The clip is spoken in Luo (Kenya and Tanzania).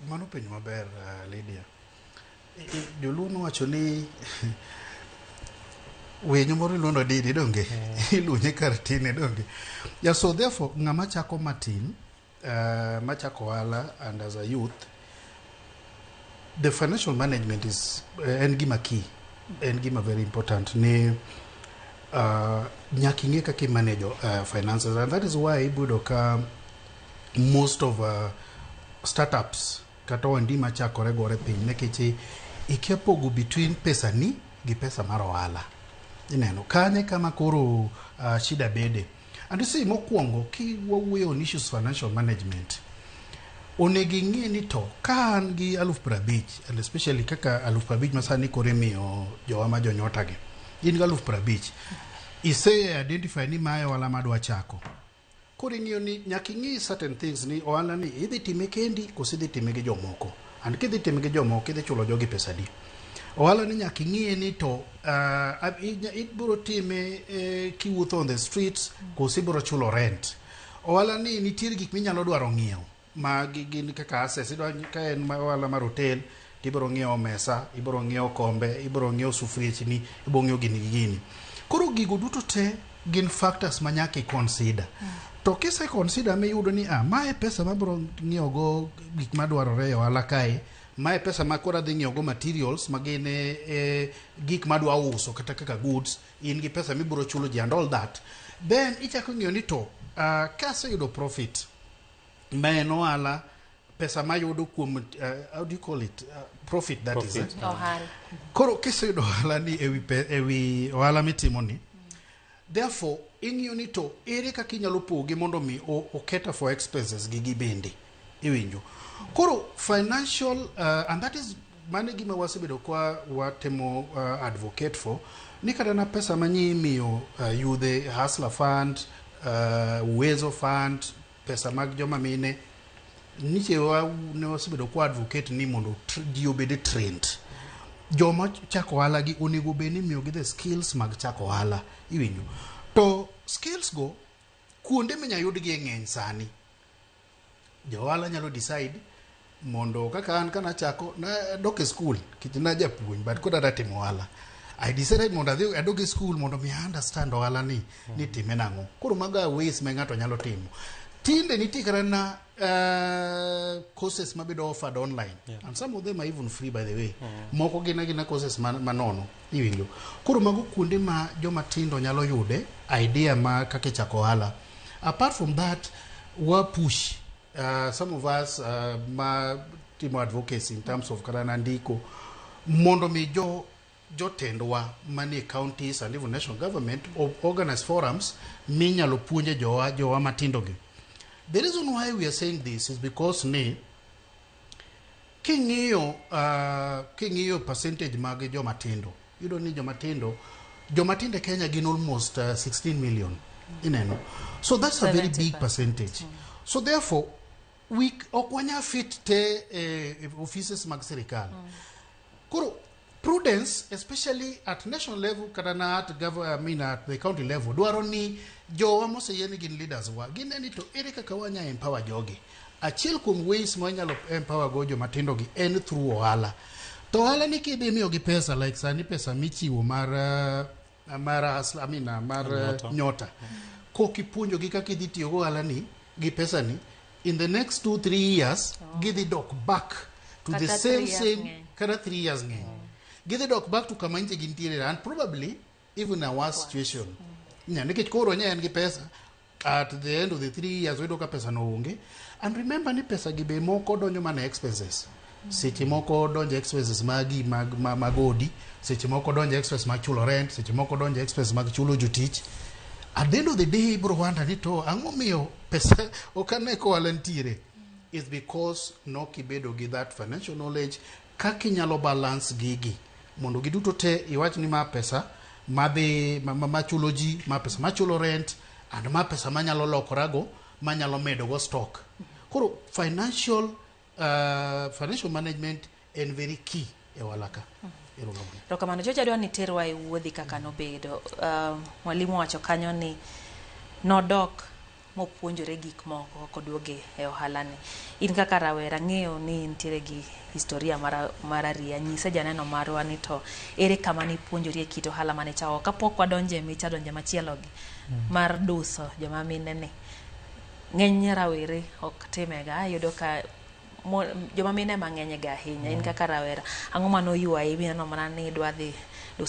Mano penjo maber, Lydia. Joluo nowacho ni winyo moro iluondo didi donge ilunye kar tine donge. Yeah, so therefore ng'ama chako matin, machako ohala and as a youth, the financial management is en gima key, en gima very important ni nyaka ing'e kaka imanage finances, and that is why ibudo ka most of startups kata ohandi machakore gore piny nikech ikia pogo between pesa ni gi pesa mar ohala. Ineno kanye kama koro shida bede. And you see, mokwongo kiwawuoyo on issues financial management, onego ing'e ni to ka an gi 50,000, and especially kaka 50,000 ma sani koro imiyo jowa ma jonyota gi, in gi 50,000, ise identify ni mae ohala madwa chako. Koro ing'iyo ni nyaka ing'i certain things, ni ohala ni idhi time kendi koso idhi time gi jomoko, and kidhi time gi jomoko, idhi chulo jogi pesa adi. Ohala ni nyaka ing'iye ni to ibiro time kiwuotho on the streets koso ibiro chulo rent. Ohala ni nitiere gik minyalo dwaro ng'iewo ma gin kaka assets. Idwa ka en ohala mar hotel, tibiro ng'iewo mesa, ibiro ng'iewo kombe, ibiro ng'iewo sufriechni, ibiro ng'iewo gini gi gini. Koro gigo duto te gin factors ma nyaka i consider. To kise consider miyudo ni ah, mae pesa mabiro ng'iewo go gik madwarore e ohala kae, mae pesa ma koro adhi ng'iewo go materials ma gin gik madwa uso kata kaka goods, in gi pesa mibiro chulo ji and all that, then ichako ng'iyo ni to kaseyudo profit ma en ohala, pesa mayudo kuom how do you call it, profit, that is Profit. it. Ohala. Koro kiseyudo ohala ni ewi ohala mitimo ni, therefore ing'iyo ni to ere kaka inyalo poge mondo mi o cater for expenses gi gi bende iwinjo. Koro financial and that is mano e gima wasebedo kwa watemo advocate for, ni kata na pesa manyi imiyo yudhe, Hustler Fund, Uwezo Fund, pesa mag joma mine niche, wa ne wasebedo kwa advocate ni mondo ji obed trained. Joma chako ohala gi onego bed ni imiyogi the skills mag chako ohala, iwinjo. To skills go kuonde minya yudgi e ng'eny. Sani jo ohala nyalo decide mondo kaka an kanachako nadok e school nikech najapuonj, but koro adwa timo ohala, I decided mondo adhi adog e school mondo mi understand ohala ni time nang'o. Koro mago are ways ma ng'ato nyalo timo. Tinde nitie kata na courses mabedo offered online, and some of them are even free, by the way. Moko gin agina courses manono, iwinjo. Koro mago kuonde ma joma tindo nyalo yude idea ma kaka ichako ohala. Apart from that, wa push some of us ma timo advocacy in terms of kata na ndiko mondo mi jo jotendwa manie counties and even national government organize forums minyalo puonje jowa matindo gi. The reason why we are saying this is because ni king'iyo percentage mag joma tindo, iyudo ni joma tindo e Kenya gin almost 16 million, ineno. So that's a very big 70%. percentage. So therefore we ok wanyal fit te offices mag sirikal. Koro prudence, especially at national level kata na at I mean at the county level, dwaro ni jowa moseyie ni gin leaders wa gine ni to ere kaka wanya empower jogi. Achiel kuom ways ma wanyalo empower go joma tindo gi en through ohala. To ohala ni kidhi miyogi pesa, like sani pesa michiwo mar I mean, mar Nyota. Nyota, kok ipuonjogi kaka idhi tiyo go ohala ni gi pesa ni, in the next 2-3 years gidhi dok back to the Kata same 3 years same ng'eny. Kata 3 years ng'eny, gidhi dok back to kama nche gintiere and probably even a worse situation. Nya nikech koro nya en gi pesa, at the end of the 3 years oyudo ka pesa no onge. And remember ni pesa gi be moko donjo mana expenses, seche moko donjo expenses magi mag odi, seche moko donjo expenses mag chulo rent, seche moko donjo expenses mag chulo jotich. At the end of the day ibro wonder ni to ang'o miyo pesa ok ane ka ohala nitiere. Is because nok ibedo gi that financial knowledge kaka inyalo balance gigi mondo giduto te iwach ni ma pesa madhi machulo ji, ma pesa machulo rent, and ma pesa manyalo lokorago, manyalo medo go stock. Koro financial management en very key e ohala ka. Erokamano. Erokamano. George, adwa ni terwa e wuodhi kaka nobedo. Mwalimu wacho kanyo ni nodok mopuonjore gik moko koduoge e ohala ni. In kaka rawera ng'eyo ni intiere gi historia mar ariya. Nyise janeno marwa ni to ere kama nipuonjorie kit ohala mane ichako kapok wadonje mich adonje machielo gi mar duso joma mine ni. Ng'eny rawere ok timega, iyudo ka joma mine mang'eny ga ahinya. In kaka rawera, ang'o mane oywayi mineno mana ni idwa dhi duso